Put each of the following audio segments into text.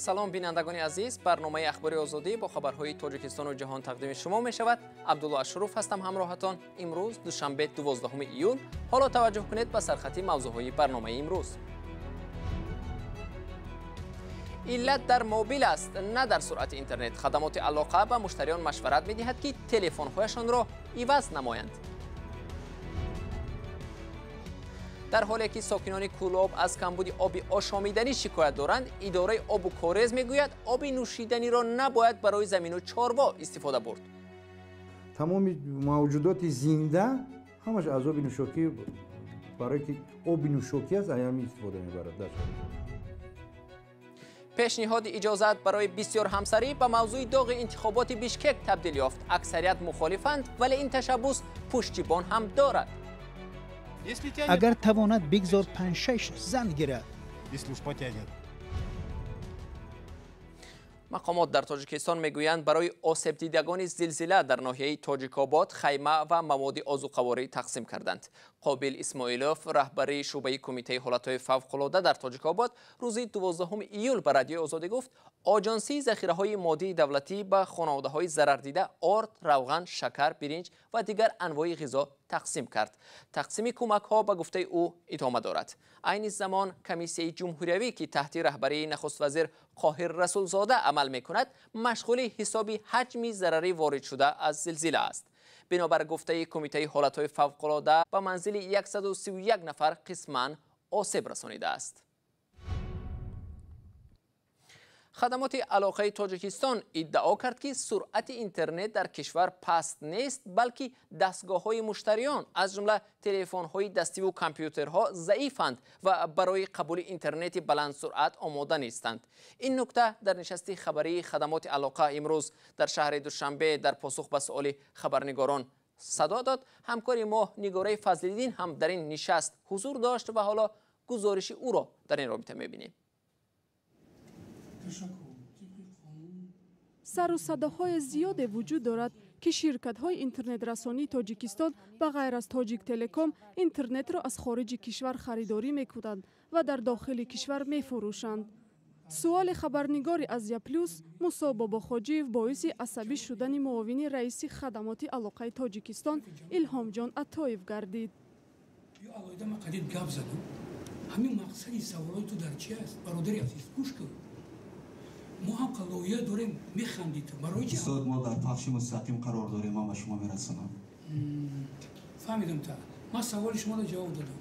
Салом, бинандагони азиз. Барномаи Ахбори Озодӣ бо хабарҳои Тоҷикистону ҷаҳон тақдими шумо мешавад. Абдулло Ашуров ҳастам ҳамроҳатон. Имрӯз душанбе, 12 июл. Ҳоло таваҷҷӯҳ кунед ба сархати мавзӯъҳои барномаи имрӯз. Иллат дар мобил аст, на дар суръати интернет. Хадамоти алоқа ба муштариён машварат медиҳад, ки телефонҳояшонро иваз намоянд. Дар ҳоле ки сокинони Кӯлоб аз камбуди оби ошомиданӣ шикоят доранд, идораи обу корез мегӯяд, оби нӯшиданиро набояд барои замину чорво истифода бурд. Тамоми мавҷудоти зинда ҳамаш аз оби нӯшокӣ, барое ки оби нӯшокӣ аст, аями истифода мебарад. Пешниҳоди иҷозат барои бисёрҳамсарӣ ба мавзӯи доғи интихоботи Бишкек табдил ёфт. Аксарият мухолифанд, вале ин ташаббус пуштибон ҳам дорад. Агар тавонад, бигзор панҷ-шаш зан гирад. Мақомот дар Тоҷикистон мегӯянд, барои осебдидагони зилзила дар ноҳияи Тоҷикобод хайма ва маводи озуқаворӣ тақсим карданд. Қобил Исмоилов, раҳбари шӯъбаи кумитаи ҳолатҳои фавқулода дар Тоҷикобод, рӯзи 12 июл ба Радиои Озодӣ гуфт, оҷонсии захираҳои моддии давлатӣ ба хонаводаҳои зарардида орд, равған, шакар, биринҷ ва дигар анвои ғизо тақсим кард. Тақсими кӯмакҳо, ба гуфтаи ӯ, идома дорад. Айни замон комиссияи ҷумҳуриявӣ, ки таҳти раҳбарии нахуствазир Қоҳир Расулзода амал мекунад, машғули ҳисоби ҳаҷми зарари воридшуда аз зилзила аст. Бинобар гуфтаи кумитаи ҳолатҳои фавқулода, ба манзили 131 нафар қисман осеб расонидааст. Хадамоти алоқаи Тоҷикистон иддао кард, ки суръати интернет дар кишвар паст нест, балки дастгоҳҳои муштариён, аз ҷумла телефонҳои дастиву компютерҳо, заифанд ва барои қабули интернети баландсуръат омода нестанд. Ин нукта дар нишасти хабарии хадамоти алоқа имрӯз дар шаҳри Душанбе дар посух ба суоли хабарнигорон садо дод. Ҳамкори мо Нигораи Фазлиддин ҳам дар ин нишаст ҳузур дошт ва ҳоло гузориши ӯро дар ин робита мебинем. Сару садоҳои зиёде вуҷуд дорад, ки ширкатҳои интернетрасонии Тоҷикистон ба ғайр аз Тоҷик Телеком интернетро аз хориҷи кишвар харидорӣ мекунанд ва дар дохили кишвар мефурӯшанд. Суоли хабарнигори Азия Плюс Мусо Бобохоҷиев боиси асабӣ шудани муовини раиси хадамоти алоқаи Тоҷикистон Илҳомҷон Атоев гардид. Ҳамин мақсади саволои ту дар чи аст, бародари азиз? Гӯш кун, мо ҳам қаллоия дорем, механдид. Барои чи? Устод, мо дар пахши мустақим қарор дорем, ман ба шумо мерасонам. Фаҳмидам, та ман саволи шуморо ҷавоб додам.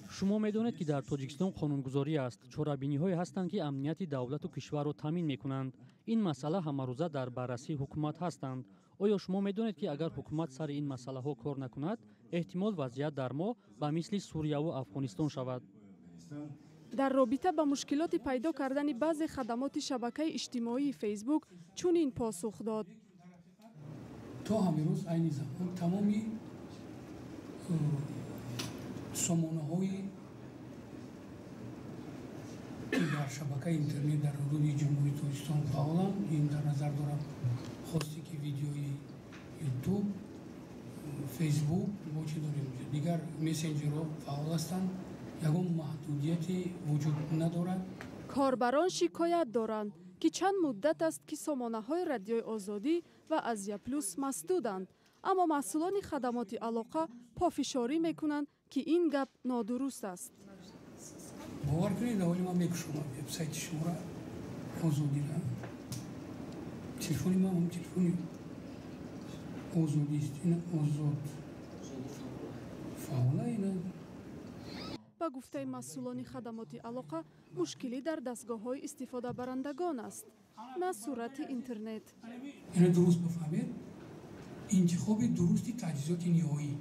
Шумо медонед, ки дар Тоҷикистон қонунгузорӣ аст, чорабиниҳое ҳастанд, ки амнияти давлату кишварро таъмин мекунанд. Ин масъала ҳамарӯза дар баррасии ҳукумат ҳастанд. Оё шумо медонед, ки агар ҳукумат сари ин масъалаҳо кор накунад, эҳтимол вазъият дар мо ба мисли Сурияву Афғонистон шавад? Дар робита ба мушкилоти пайдо кардани баъзе хадамоти шабакаи иҷтимоии Фейсбук чунин посух дод. То ҳамин рӯз, айни замон, тамоми сомонаҳое ки дар шабакаи интернет дар ҳудуди Ҷумҳурии Тоҷикистон фаъоланд, ин дар назар дорам хосте ки видеои Ютуб, Фейсбук, мо чӣ дорем, дигар мессенҷерҳо фаъол ҳастанд, ягон маҳдудияте вуҷуд надорад. Корбарон шикоят доранд, ки чанд муддат аст, ки сомонаҳои Радиои Озодӣ ва Азия Плюс масдуданд, аммо маҳсулони хадамоти алоқа пофишорӣ мекунанд, ки ин гап нодуруст аст. Бовар кунед, аввали ман мекушонам вебсайти шуморо, Озодира. Телефони ман ҳам телефони Озодист. Ина Озод фаъола ина. Ба гуфтаи масъулони хадамоти алоқа, мушкилӣ дар дастгоҳҳои истифодабарандагон аст, на суръати интернет. Ина дуруст бифаҳмед, интихоби дурусти таҷҳизоти ниҳоӣ.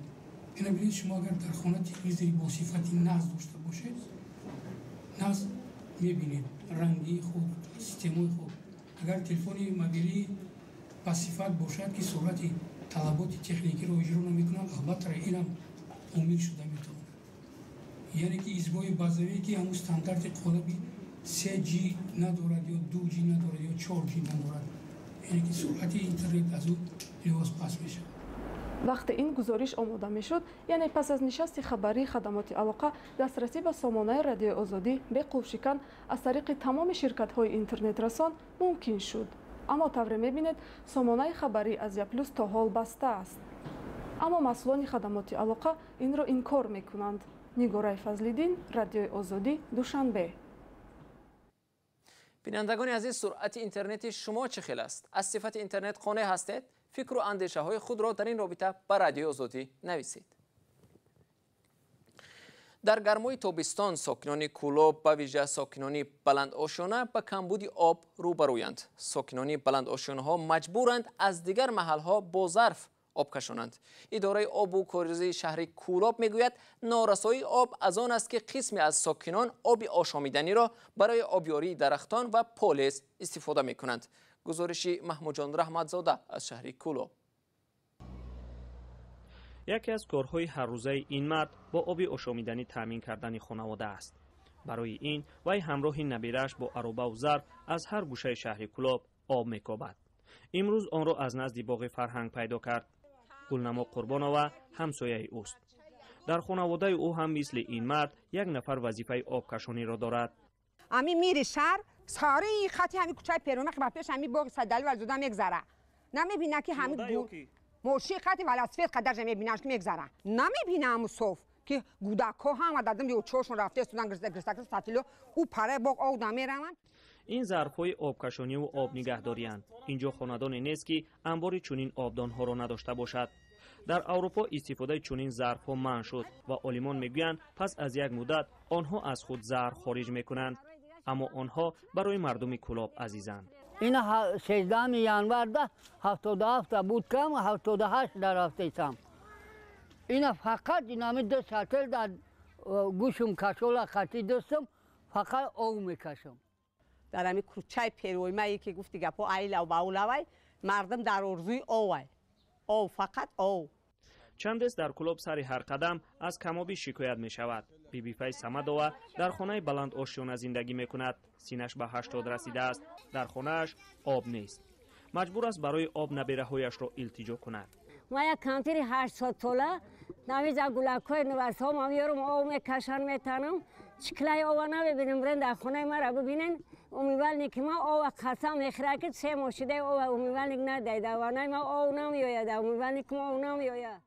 Ина бинед, шумо агар дар хона телевизори бо сифати нағз дошта бошед, нағз мебинед ранги хуб, системаи хуб. Агар телефони мобилӣ ба сифат бошад, ки суръати талаботи техникиро иҷро намекунад, албатта инам омил шуда метавонад. Яъне ки избои базавие, ки ҳамун стандарти қолаби 3G надорад ё 2G надорад ё 4G надорад, яъне ки суръати интернет аз ӯ лиҳоз паст мешавад. Вақте ин гузориш омода мешуд, яъне пас аз нишасти хабарии хадамоти алоқа, дастрасӣ ба сомонаи Радиои Озодӣ беқулфшикан аз тариқи тамоми ширкатҳои интернетрасон мумкин шуд. Аммо тавре мебинед, сомонаи хабарии Азия Плюс то ҳол баста аст. Аммо масъулони хадамоти алоқа инро инкор мекунанд. Нигораи Фазлиддин, Радиои Озодӣ, Душанбе. Бинандагони азиз, суръати интернети шумо чӣ хел аст? Аз сифати интернет қонеъ ҳастед? Фикру андешаҳои худро дар ин робита ба Радиои Озодӣ нависед. Дар гармои тобистон сокинони Кӯлоб, ба вижа сокинони баландошёна, ба камбуди об рӯбарӯянд. Сокинони баландошёнаҳо маҷбуранд аз дигар маҳалҳо бо зарф об кашонанд. Идораи обу корези шаҳри Кӯлоб мегӯяд, норасоии об аз он аст, ки қисме аз сокинон оби ошомиданиро барои обёрии дарахтон ва полез истифода мекунанд. Гузориши Маҳмудҷон Раҳматзода аз шаҳри Кӯлоб. Яке аз корҳои ҳаррӯзаи ин мард бо оби ошомиданӣ таъмин кардани хонавода аст. Барои ин вай ҳамроҳи набирааш бо аробаву зарф аз ҳар гӯшаи шаҳри Кӯлоб об мекобад. Имрӯз онро аз назди боғи фарҳанг пайдо кард. Гулнамо Қурбонова ҳамсояи ӯст. Дар хонаводаи ӯ ҳам мисли ин мард як нафар вазифаи обкашониро дорад. Ами мири шаҳр сари хати ҳами кӯчаи перона ба пеш ҳами боғи Садали Валзода мегзара. Намебина ки ҳами мошин хати велосипед қадаржа мебинаш ки мегзара. Намебина ҳаму соф ки гудакҳо ҳама дадам ёчошон рафта истодан гирстакр сатило ӯ параи боғ об намераванд. Ин зарфҳои обкашониву об нигаҳдорианд. Инҷо хонадоне нест, ки анбори чунин обдонҳоро надошта бошад. Дар Аврупо истифодаи чунин зарфҳо манъ шуд ва олимон мегӯянд, пас аз як муддат онҳо аз худ заҳр хориҷ мекунанд. Аммо онҳо барои мардуми Кӯлоб азизанд. Ина 16 январда 77 буд, кам 78 дар рафтесам. Ина фақат инами ду сатл дар гӯшум кашола хати дустам, фақат об мекашам. Дар ҳами кӯчаи пероймае ки гуфти гапҳо айлав баулавай, мардум дар орзуи овай. Ов, фақат ов. Чандест дар Кӯлоб сари ҳар қадам аз камобӣ шикоят мешавад. Бибифай Самадова дар хонаи баландошёна зиндагӣ мекунад. Синаш ба 80 расидааст. Дар хонааш об нест. Маҷбур аст барои об набераҳояшро илтиҷо кунад. Ма як камтири 800 сола навиза гулакҳои нуварсҳо ма меёрам, об мекашан метанам. Чиклаи ова намебинам, бирен дар хонаи мара бибинен. Умивалник ма ова қасам мехӯрад, ки се моҳ шудаи ова умивалник надаид. Ванаи ма ов намеояд, умивалник ма ов намеояд.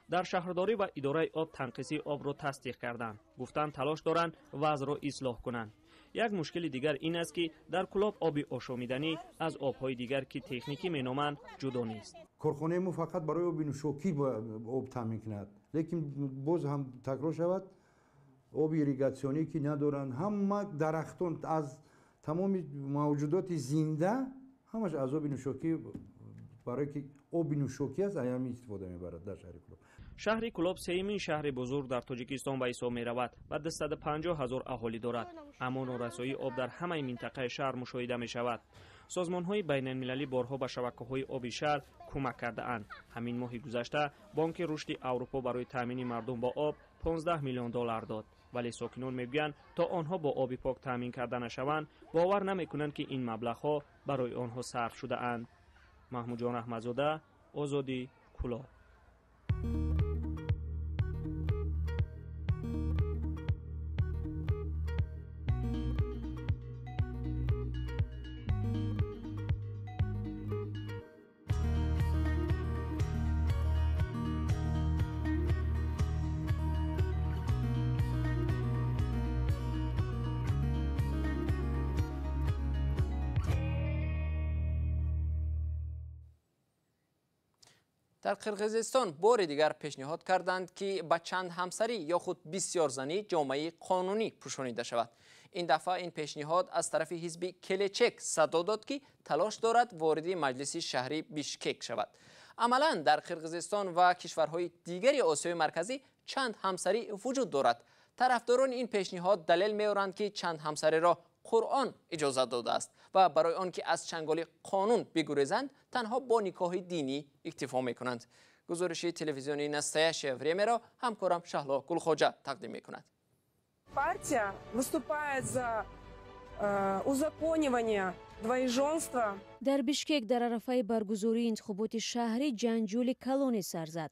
Дар шаҳрдорӣ ва идораи об танқисии обро тасдиқ карданд. Гуфтанд, талош доранд вазъро ислоҳ кунанд. Як мушкили дигар ин аст, ки дар Кӯлоб оби ошомиданӣ аз обҳои дигар, ки техникӣ меноманд, ҷудо нест. Корхонаи мо фақат барои оби нӯшокӣ об таъмин кунад, лекин боз ҳам такрор шавад, оби ирригатсионӣ ки надоранд. Ҳама дарахтон аз тамоми мавҷудоти зинда ҳамаш аз оби нӯшокӣ, барое ки оби нӯшокӣ аст, ҳамин истифода мебарад дар шаҳри Кӯлоб. Шаҳри Кӯлоб сеюмин шаҳри бузург дар Тоҷикистон ба ҳисоб меравад ва 250 ҳазор аҳолӣ дорад. Аммо норасоии об дар ҳамаи минтақаи шаҳр мушоҳида мешавад. Созмонҳои байналмилалӣ борҳо ба шабакаҳои оби шаҳр кӯмак кардаанд. Ҳамин моҳи гузашта Бонки Рушди Аврупо барои таъмини мардум бо об 15 миллион доллар дод. Вале сокинон мегӯянд, то онҳо бо оби пок таъмин карда нашаванд, бовар намекунанд, ки ин маблағҳо барои онҳо сарф шудаанд. Маҳмудҷон Раҳматзода, Озодӣ, Кӯлоб. Дар Қирғизистон бори дигар пешниҳод карданд, ки ба чанд ҳамсарӣ ё худ бисёрзанӣ ҷомаи қонунӣ пӯшонида шавад. Ин дафъа ин пешниҳод аз тарафи ҳизби Келечек садо дод, ки талош дорад вориди маҷлиси шаҳри Бишкек шавад. Амалан дар Қирғизистон ва кишварҳои дигари Осиёи Марказӣ чанд ҳамсарӣ вуҷуд дорад. Тарафдорони ин пешниҳод далел меоранд, ки чанд ҳамсариро Қуръон иҷозат додааст ва барои он ки аз чанголи қонун бигурезанд, танҳо бо никоҳи динӣ иктифо мекунанд. Гузориши телевизиони Настоящее времяро ҳамкорам Шаҳло Гулхоҷа тақдим мекунад. Партия выступает за узаконивание двоеженства. Дар Бишкек дар арафаи баргузории интихоботи шаҳрӣ ҷанҷоли калоне сар зад.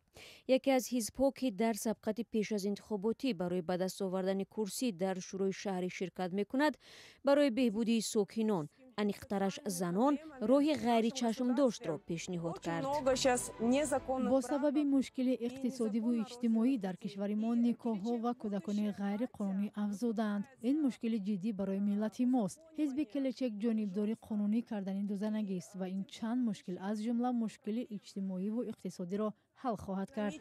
Яке аз ҳизбҳо, ки дар сабқати пеш аз интихоботӣ барои ба даст овардани курсӣ дар шӯрои шаҳрӣ ширкат мекунад, барои беҳбудии сокинон, аниқтараш занон, роҳи ғайричашмдоштро пешниҳод кард. Бо сабаби мушкили иқтисодиву иҷтимоӣ дар кишвари мо никоҳҳо ва кӯдакони ғайриқонунӣ афзудаанд. Ин мушкили ҷиддӣ барои миллати мост. Ҳизби Келечек ҷонибдори қонунӣ кардани дузанагист ва ин чанд мушкил, аз ҷумла мушкили иҷтимоиву иқтисодиро ҳал хоҳад кард.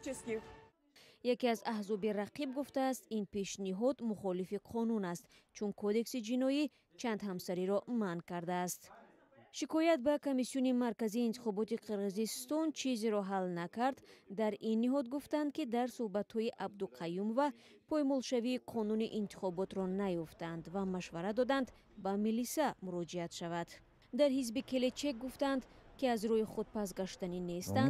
Яке аз аҳзоби рақиб гуфтааст, ин пешниҳод мухолифи қонун аст, чун кодекси ҷиноӣ чанд ҳамсариро манъ кардааст. Шикоят ба Комиссиони марказии интихоботи Қирғизистон чизеро ҳал накард. Дар ин ниҳод гуфтанд, ки дар суҳбатҳои Абдуқаюмова поймолшавии қонуни интихоботро наёфтанд ва машварат доданд ба милиса муроҷиат шавад. Дар ҳизби Келечек гуфтанд, ки аз рӯи худ пасгаштанӣ нестанд.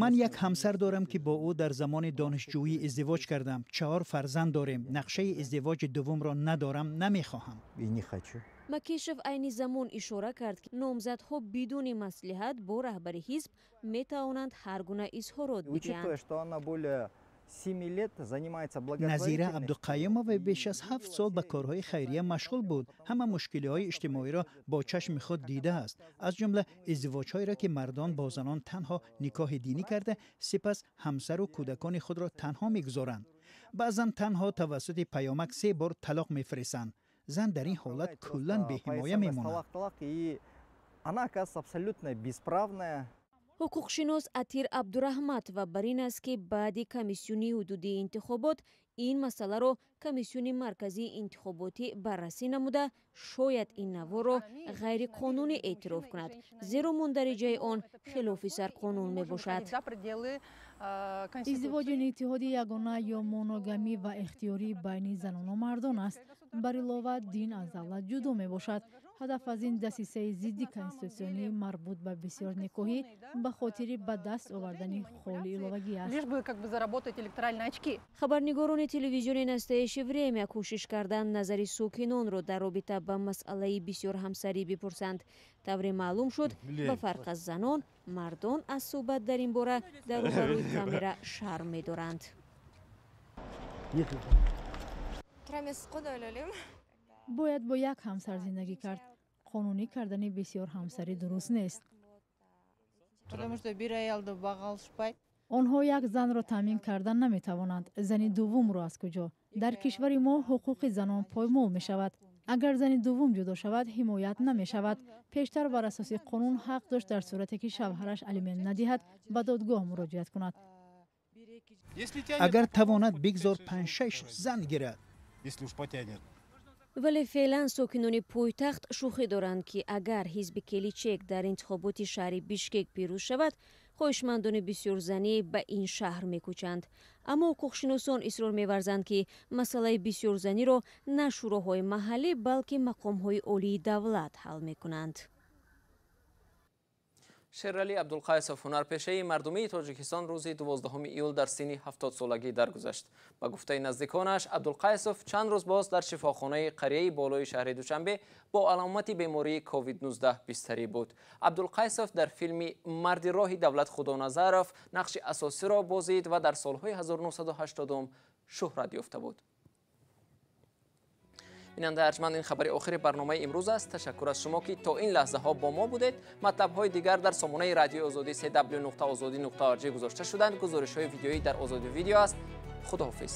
Ман як ҳамсар дорам, ки бо ӯ дар замони донишҷӯӣ издивоҷ кардам. 4 фарзанд дорем. Нақшаи издивоҷи дуввумро надорам, намехоҳам. Макишев айни замон ишора кард, ки номзадҳо бидуни маслиҳат бо раҳбари ҳизб метавонанд ҳар гуна изҳорот бидиҳанд. Назира Абдуқаюмова беш аз 7 сол ба корҳои хайрия машғул буд. Ҳама мушкилиҳои иҷтимоиро бо чашми худ дидааст, аз ҷумла издивоҷҳоеро, ки мардон бо занон танҳо никоҳи динӣ карда, сипас ҳамсару кӯдакони худро танҳо мегузоранд. Баъзан танҳо тавассути паёмак 3 бор талоқ мефиристанд. Зан дар ин ҳолат куллан беҳимоя мемонад. Ҳуқуқшинос Атир Абдураҳматова бар ин аст, ки баъди комиссиони ҳудудии интихобот ин масъаларо Комиссиони марказии интихоботӣ баррасӣ намуда, шояд ин наворро ғайриқонунӣ эътироф кунад, зеро мундариҷаи он хилофи сарқонун мебошад. Издивоҷи иттиҳоди ягона ё моногамӣ ва ихтиёрӣ байни занону мардон аст. Бар илова, дин аз давлат ҷудо мебошад. Ҳадаф аз ин дасисаи зидди конститутсионӣ марбут ба бисёрникоҳӣ ба хотири ба даст овардани холи иловагӣ аст. Хабарнигорони телевизиони Настоящее время кӯшиш карданд назари сокинонро дар робита ба масъалаи бисёрҳамсарӣ бипурсанд. Тавре маълум шуд, ба фарқ аз занон, мардон аз суҳбат дар ин бора дар рӯбарӯи камера шарм медоранд. Бояд бо як ҳамсар зиндагӣ кард. Қонунӣ кардани бисёр ҳамсарӣ дуруст нест. Онҳо як занро таъмин кардан наметавонанд. Зани дуввумро аз куҷо? Дар кишвари мо ҳуқуқи занон поймол мешавад. Агар зани дуввум ҷудо шавад, ҳимоят намешавад. Пештар бар асоси қонун ҳақ дошт дар сурате ки шавҳараш алимент надиҳад, ба додгоҳ муроҷиат кунад. Агар тавонад, бигзор 5-6 зан гирад. Вале феълан сокинони пойтахт шӯхӣ доранд, ки агар ҳизби Келечек дар интихоботи шаҳри Бишкек пирӯз шавад, хоҳишмандони бисёрзанӣ ба ин шаҳр мекӯчанд. Аммо ҳуқуқшиносон исрор меварзанд, ки масъалаи бисёрзаниро на шӯроҳои маҳаллӣ, балки мақомҳои олии давлат ҳал мекунанд. Шерали Абдулқайсов, ҳунарпешаи мардумии Тоҷикистон, рӯзи 12 июл дар синни 70-солагӣ даргузашт. Ба гуфтаи наздиконаш, Абдулқайсов чанд рӯз боз дар шифохонаи қарияи болои шаҳри Душанбе бо аломати бемории COVID-19 бистарӣ буд. Абдулқайсов дар филми «Марди роҳи Давлат Худоназаров» нақши асосиро бозид ва дар солҳои 1980 шӯҳрат ёфта буд. Бинандаи арҷманд, ин хабари охири барномаи имрӯз аст. Ташаккур аз шумо, ки то ин лаҳзаҳо бо мо будед. Матлабҳои дигар дар сомонаи радиои Озодӣ cw.ozodi.org гузошта шуданд. Гузоришҳои видеоӣ дар Озодӣ видео аст. Худоҳофиз.